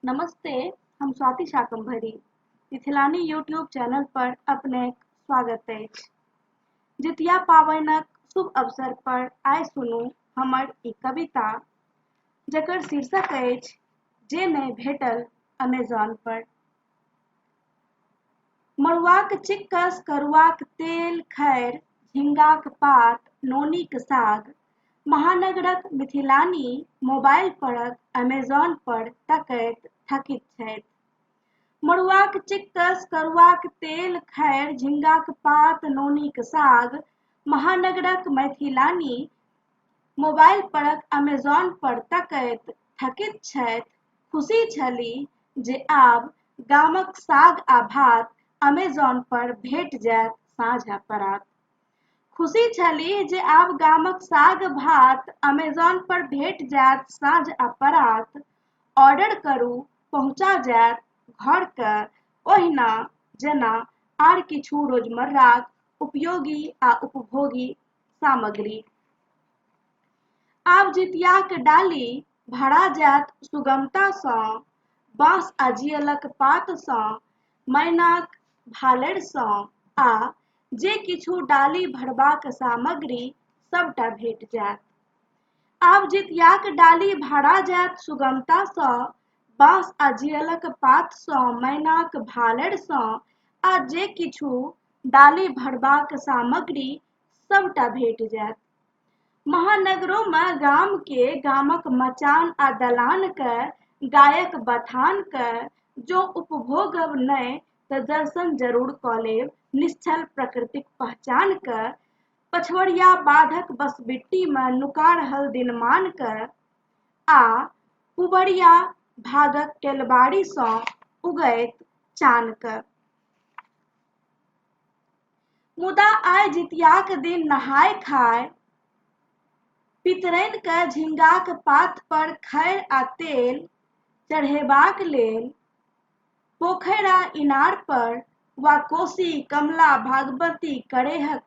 नमस्ते, हम स्वाति शाकंभरी। मिथिलानी YouTube channel पर अपनेक स्वागत अछि। जितिया पाबनिक शुभ अवसर पर आइ सुनू हमर ई कविता, जकर शीर्षक अछि जे नहि भेटल अमेजॉन पर। मड़ुआक चिक्कस, करुआक तेल, खैर, झिंगाक पात, नोनीक साग, महानगरक मिथिलानी मोबाइल परक अमेजॉन पर तकैत थकित छथि। मड़ुआक चिक्कस, करुआक तेल, खैर, झिंगाक पात, नोनीक साग, महानगरक मैथिलानी मोबाइल परक अमेजॉन पर तकैत थकित छथि। खुशी छलीह जे आब गामक साग आ भात अमेजॉन पर भेट जायत साँझ आ परात। खुशी छलीह जे आब गामक साग भात अमेजॉन पर भेट जायत साँझ आ परात। ऑर्डर करू, पहुँचा जायत घर के ओहिना जेना आर किछु रोजमर्राक उपयोगी आ उपभोगी सामग्री। आब जितियाक डाली भरा जायत सुगमता सँ, बाँस आ जियलक पात सँ, मैनाक भालरि सँ आ जे किछु डाली भरबाक सामग्री सबटा भेट जायत। आब जितियाक डाली भरा जायत सुगमता सँ, बाँस आ जियलक पात सँ, मैनाक भालरि सँ आ जे किछु डाली भरबाक सामग्री सबटा भेट जायत। महानगरोमे गामके, गामक मचान आ दलानके, गायक बथानके जँ उपभोगब नहि तऽ दर्शन जरूर कऽ लेब निश्चल प्रकृतिक पहचानके, पछवरिया बाधक बसबिट्टीमे नुका रहल दिनमानके आ पुबरिया भागक केलबारीसँ उगैत चानके। मुदा आइ जितियाक दिन नहाय खाय, पितरैन केँ झिंगाक पात पर खैर आ तेल चढ़ेबाक लेल पोखरि आ इनार पर वा कोसी, कमला, भागमती, करेहक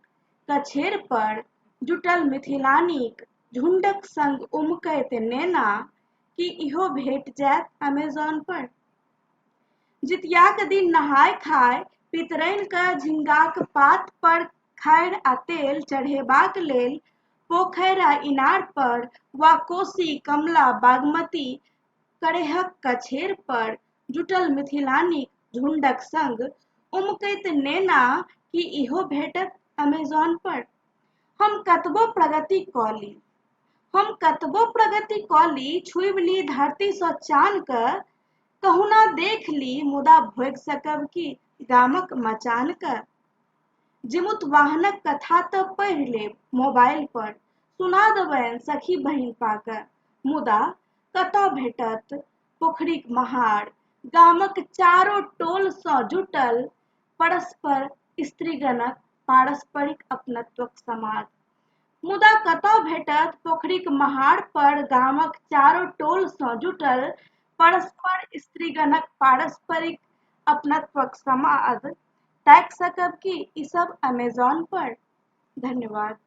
कछेर पर जुटल मिथिलानीक झुंडक संग उमकैत नेना, की इहो भेट जायत अमेजॉन पर? जितियाक दिन नहाय खाय, पितरैन केँ झिंगाक पात पर खैर आ तेल चढ़ेबाक लेल पोखरि आ इनार पर वा कोसी, कमला, बागमती, करेहक कछेर पर जुटल मिथिलानीक झुंडक संग उमकैत नेना, की इहो भेटत अमेजॉन पर? हम कतबो प्रगति कऽ ली, हम कतबो प्रगति कऽ ली, छूबि ली धरतीसँ चानकेँ, कहुना देख ली, मुदा भोगि सकब की गामक मचानकेँ? जिमुतवाहनक कथा तऽ पढ़ि लेब मोबाइल पर, सुना देबनि सखी बहिनपाकेँ, मुदा कतऽ भेटत पोखरिक महार, गामक चारो टोलसँ जुटल परस्पर स्त्रीगणक पारस्परिक अपनत्वक समाद? मुदा कतऽ भेटत पोखरिक महार पर गामक चारो टोल सँ जुटल परस्पर स्त्रीगणक पारस्परिक अपनत्वक समाद? ताकि सकब की ई सब अमेजॉन पर? धन्यवाद।